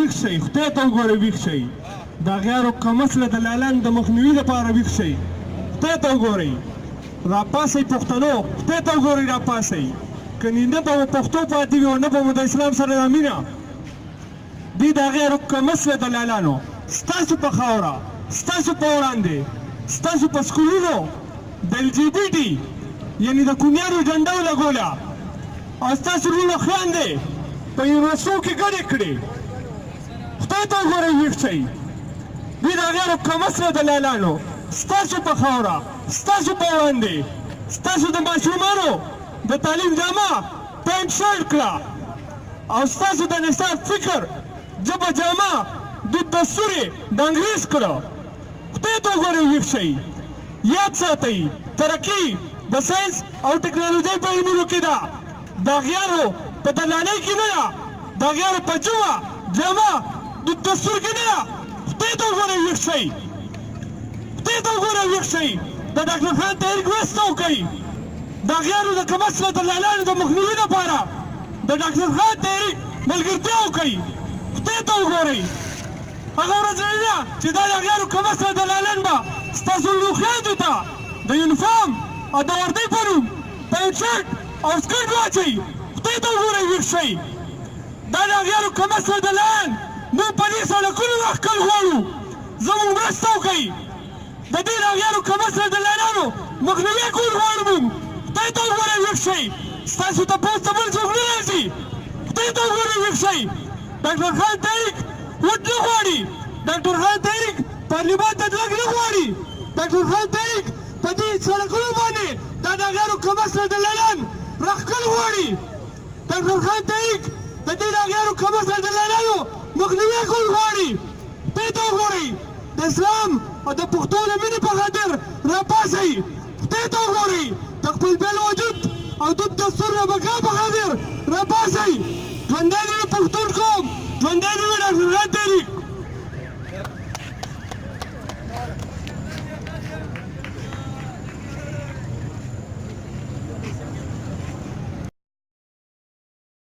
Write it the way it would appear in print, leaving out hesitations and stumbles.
ویښ شئ، خدای ته وګورئ ویښ شئ، د اغیارو کمسله دلالانو د مخنیوي لپاره ویښ شئ، خدای ته وګورئ راپاڅئ پښتنو، خدای ته وګورئ راپاڅئ، کني نه به مو پښتو پاتې وي او نه به مو د اسلام سره دا مینه. دوی د اغیارو کمسله دلالانو ستاسو په خاوره، ستاسو په وړاندې، ستاسو په سکولونو د ال جي بي ټي یعنی د کونیانو جنډه ولګوله او ستاسو لوڼو خویندې په یونیورسټو کې ګډې کړې. خدای ته وګورئ ویښ شئ. دوی د اغیارو کمسله دلالانو ستاسو په خاوره، ستاسو په وړاندې، ستاسو د ماشومانو د تعلیم جامه پینټ شرټ کړه او ستاسو د نصاب فکر، ژبه، جامه، دود دستور یې د انګریز کړو. خدای ته وګورئ ویښ شئ. یاد ساتئ ترقي د ساینس او ټکنالوژۍ په علمونو کې ده، د اغیارو په دلالۍ کې نه ده، د اغیارو په ژبه، جامه، دود دستور کې نه ده. خدای ته وګورئ ویښ شئ. خدای ته وګورئ ویښ شئ. د ډاکټر خان تحریک مرسته وکړئ. د اغیارو د کم اصله دلالانو د مخنیوي لپاره د ډاکټر خان تحریک ملګرتیا وکړئ. خدای ته وګورئ هغه ورځ لرې ده چې دا د اغیارو کم اصله دلالان به ستاسو لوڼو خویندو ته د یونیفارم او د وردۍ په نوم پینټ شرټ او سکرټ واچوي. خدای ته وګورئ ویښ شئ. دا د اغیارو کم اصله دلالان موږ په دې سړکونو راښکل غواړو. زموږ مرسته وکړئ. د دې راغیارو کمسره دلالانو مخنیوی کول غواړو موږ. خدای ته وګورئ ویښ شئ. ستاسو تپوس ته بل څوک نه راځي. خدای ته وګورئ ویښ شئ. ډاکټر خان تحریک ووټ نه غواړي. ډاکټر خان تحریک پارلیمان ته تلګ نه غواړي. ډاکټر خان تحریک په دې سړکونو باندې دا د اغیارو کمسره دلالان راښکل غواړي. ډاکټر خان تحریک د دې اغیارو کمسره دلالانو مخنیوی کول غواړي. خدای ته وګورئ. د اسلام او د پښتو د مینې په خاطر راپاڅئ، خدای ته وګورئ، د خپل بېل وجود او دود دستور د بقا په خاطر راپاڅئ. ژوندی دې وي پښتون قوم، ژوندی دې وي ډاکټر خان تحریک.